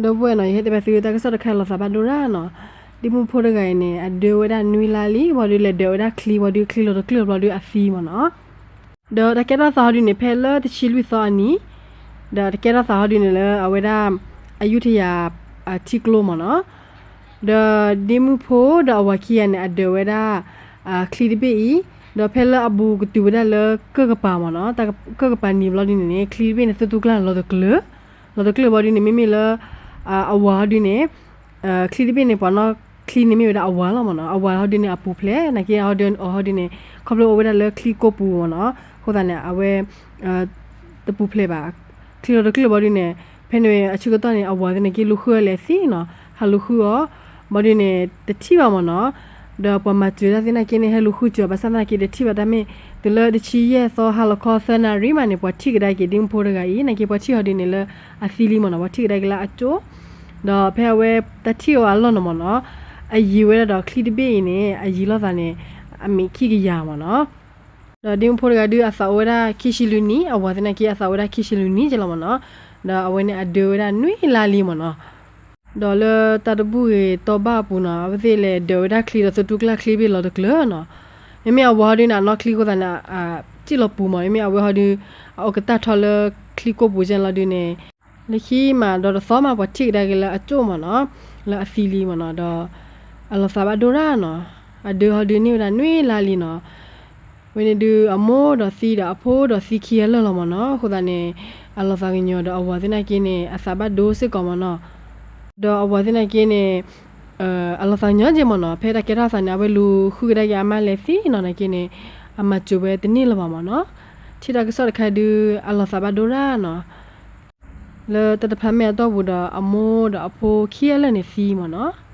ဒီပုၢ်ဝဲၢ်နီၤ ယဟဲတဲဘၣ်သုတၢ်ကစီၣ်တခါလီၤသးဘၣ်ဒိၣ်ဒၣ်နီၤ, ဒ့မုၣ်ဖိတဂၤအံၤန့ၣ် အဒၢဝဲဒၣ်နွံလါလံ ဘၣ်ဒီးလဲၤဒၢးဝဲဒၣ်ချံ ဘၣ်ဒီးချံလီၤတကျၢၢ်ဘျီဒီးအသံမ့ၢ်နီၤ. ဒီးတၢ်ကဲထီၣ်သးဟီဒုန့ၣ် ဖဲလၢတဆံလွံၢ်သီအနံၤ, ဒီးတၢ်ကဲထီၣ်သးဟီဒုန့ၣ်လၢအဝဲဒၣ် အယူထယၤ ထံကျိမ့ၢ်နီၤ. ဒီးဒ့မုၣ်ဖိဒီးအဝၤခံဂၤန့ၣ် အဒၢးဝဲဒၣ် ချံတဘ့ၣ်အံၤ, ဒီးဖဲလၢအဘူးကတုၤဝဲဒၣ်လၢကၢၢ်ကပၤမ့ၢ်နီၤ, ကၢၢ်ကပၤနံၤဘျီဒုန့ၣ်န့ၣ် ချံတဘ့ၣ်န့ၣ် သူတူၢ်ကျၢ်လီၤတကျၢၢ်, လီၤတကျၢၢ်ဘျီဒုန့ၣ် မ့မ့ၢ်လၢ အဝၤဟီဒုန့ၣ် ချံတဘ့ၣ်န့ၣ် ပှၤနီၣ်ချံန့ၣ်မ့ၢ်ဝဲဒၣ်အဝၤလီၤမ့ၢ်နီၤ, အဝၤဟီဒုန့ၣ်အပူၤဖျဲး နာ်က့အီၤဟီဒုန့ၣ် ခီဖျိအိၣ်ဝဲဒၣ်လၢချံကိးပူၤမ့ၢ်နီၤ, အဃိသတးန့ၣ် အဝဲ တပူၤဖျဲးဘၣ်, ချံလီၤတကျၢၢ်ဘျီဒုန့ၣ် ဖဲန့ၣ်အဆၢကတီၢ်န့ၣ် အဝၤသနာ်က့လူၤဃုအီၤလဲၤသံနီၤ, ဟးလူၤဃုအီၤ ဘျီဒုန့ၣ် တထံၣ်ဘၣ်မ့ၢ်နီၤ, ဒီးပှၤမၤစၢၤတၢ်သနာ်က့န့ၣ် ဟဲလူၤဃုစၢၤ ဘၣ်ဆၣ်သနာ်က့တထံၣ်ဘၣ်တၢ်မ့ၢ် တုၤလၢတဆံယဲၢ်သီဟါလီၤခီသၢနၣ်ရံၣ်မးန့ၣ် ပှၤထံၣ်ကဒါက့ၤဒ့မုၣ်ဖိတဂၤအံၤ နာ်က့ပှၤထံၣ်ဟီဒုန့ၣ်လၢအသံလံမ့ၢ်နီၤ, ပှၤထံၣ်ကဒါက့ၤလၢအကၠိ, ဒီးဖဲအဝဲတၢ်ထံၣ်အီၤအလီၢ်န့ၣ်မ့ၢ်နီၤ, အယံၤဝဲဒၣ်ဒီးချံတဘ့ၣ်အံၤန့ၣ် အယံၤလိာ်သးန့ၣ် အမ့ၢ်ခံကယၤမ့ၢ်နီၤ. ဒီးဒ့မုၣ်ဖိတဂၤဒုးအသးအိၣ်ဝဲဒၣ်ခံဆံလွံၢ်နံၣ်, အဝၤသနာ်က့အသးအိၣ်ဝဲဒၣ်ခံဆံလွံၢ်နံၣ်ကလီၤမ့ၢ်နီၤ, ဒီးအဝဲန့ၣ်အဒၢဝဲဒၣ်နွံလါလံမ့ၢ်နီၤ. ဒီးလၢတၢ်တဘူၣ်ဂ့ၤတီဘၣ်အပူၤနီၤ အဝဲသ့ၣ်လဲၤဒၢဝဲဒၣ်ချံဒီးသူတူၢ်ကျၢ်ချံဘ့ၣ်လီၤတကျၢၢ်နီၤ, မ့မ့ၢ်အဝၤဟီဒုန့ၣ် အနီၣ်ချံအဃိသတးန့ၣ် အစံၣ်လီၤပူၤမ့ၢ်, မ့မ့ၢ်အဝဲဟီဒု အအိၣ်ကတၢ်ထီလၢချံကိးပူၤကဲလီၤဒုန့ၣ် လၢခံမးဒီးတသီမး ပှၤထံၣ်ကဒါက့ၤလၢအကၠိမ့ၢ်နီၤ, လၢအသံလံမ့ၢ်နီၤ, ဒီးအလီၤသးဘၣ်ဒိၣ်ဒၣ်နီၤ, အဒၢဟီဒုန့ၢ်ဝဲဒၣ်နွံလါလံနီၤ, ဝဲန့ၣ်ဒုးအမိၢ်ဒီးသံဒီးအဖိဒီးသံခံဂၤလၢာ်လီၤမ့ၢ်နီၤ, အဃိသတးန့ၣ် အလီၤသးကညီၤဒီးအဝၤသနာ်က့န့ၣ် အသးဘၣ်ဒိစ့ၢ်ကီးမ့ၢ်နီၤ, ဒီးအဝၤသနာ်က့န့ၣ် အလီၤသးကညီၤက့ၤမ့ၢ်နီၤ, ဖဲတၢ်ကဲထီၣ်သးန့ၣ် အဝဲလူၤဃုကဒါက့ၤအမါလဲၤသံနီၤ နာ်က့န့ၣ် အမၤစၢၤဝဲတန့ၢ်လၢၤဘၣ်မ့ၢ်နီၤ, ထံၣ်တၢ်ကစီၣ်တခါဒုး အလီၤသးဘၣ်ဒိၣ်ဒၣ်နီၤ, လၢတၢ်တဖၣ်မ့ၢ်အတီၢ်ပူၤဒီး အမိၢ်ဒီးအဖိခံဂၤလၢာ်န့ၣ်သံမ့ၢ်နီၤ.